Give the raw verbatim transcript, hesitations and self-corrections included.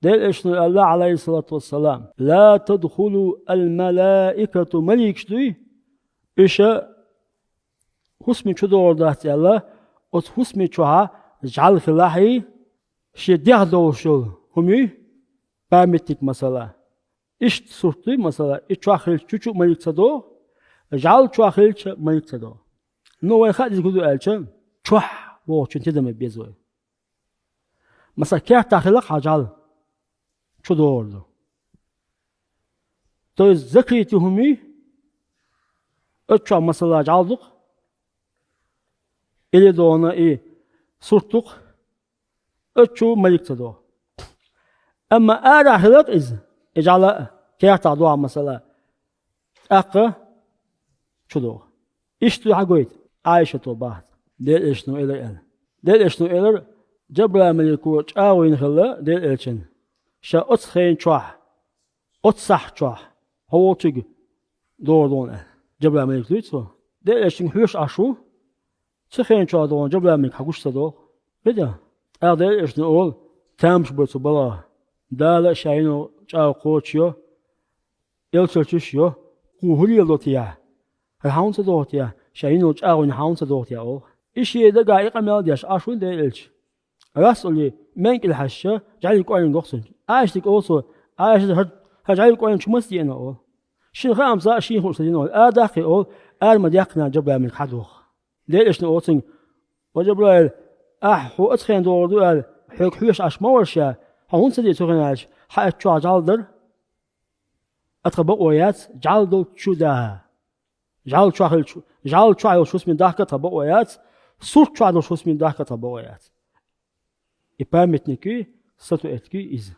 Делан Элчано аьлла, Ӏалайхиссалату вассалам: «Ла тадхулу аль-малаикату», маликаш дуй, иша хӀусаме чудогӀур дац аьлла, оцу хӀусаме чохь жӀаьла хилахь, шен дегӀ долуш йолу хӀума юй, памятник масала. Иштта сурт дуй масала, и чохь хилча чу-чу а малик ца догӀу, жӀаьла чохь хилча малик ца догӀу. Ну, вай хаьа деза хӀун ду аьлча, чохь вогӀучун тидаме беза вай. Масала, кертахь хилахь хьан жӀаьла, чу догӀур ду. То есть закрытый хӀума юй, оцу чохь масала жӀаьла ду-кх, или дона и сурт ду-кх, оцу чу малик ца догӀу. Амма арахь хилахь иза, и жӀаьла а, кертахь догӀу масала, тӀаккха чу догӀу. Иштта хьагойту Ӏайшата бахьана, Делан Элчано элира аьлла. Делан Элчано элира, Жабраил малико чӀагӀо йина хилла Делан Элчанна, ша оцу хенан чохь, оцу сахьт чохь хьо волчуьнга догӀур ду хьуна аьлла. Жабраил малик дуй цо. Делан Элчанга хьоьжуш Ӏаш ву, цу хенан чохь догӀу Жабраил малик хьан гуш ца догӀу? Хида? ТӀаккха Делан Элчано олу, тамаш бара цу балхах. Дала а ша йинарг чӀагӀо кхочушйо, элчанаш а йо, кху хӀун леладо техьа? ХӀара хьан хӀунда ца догӀу техьа? Ша йинарг чӀагӀо йина хьан хӀунда ца догӀу техьа олу. И шен дагахь и къамел деш Ӏаш ву Делан Элча. Рас олий, маьнкӀал хьаьжча, жӀаьлин кӀорниг йоккху цуьнан. Ӏайшатиг олу цо, Ӏайшат, хӀара, хӀара жӀаьлин кӀорниг чу маца деана олу. Шена хаам цхьа а шен хууш ца дина олу. Ара даккхий олу, ара ма деккхина Жабраил малик хьан доху. Делан Элчано олу цуьнга, ва Жабраил, ахь хьо оцу хенан догӀур ду аьлла, хьоьга хьоьжуш Ӏаш ма вара ша, хьо хӀунда ца деа цу хенахь аьлча, хьан оцу чохь жӀаьла дара? Ткъа тхан бакъо яц, жӀаьла долчу чу даха. ЖӀаьла чохь хилча, жӀаьла чохь йолчу хӀусамийн дахка тхан бакъо яц, сурт чохь долчу хӀусамийн дахка тхан бакъо яц. И памятник юй, статуэтка юй иза.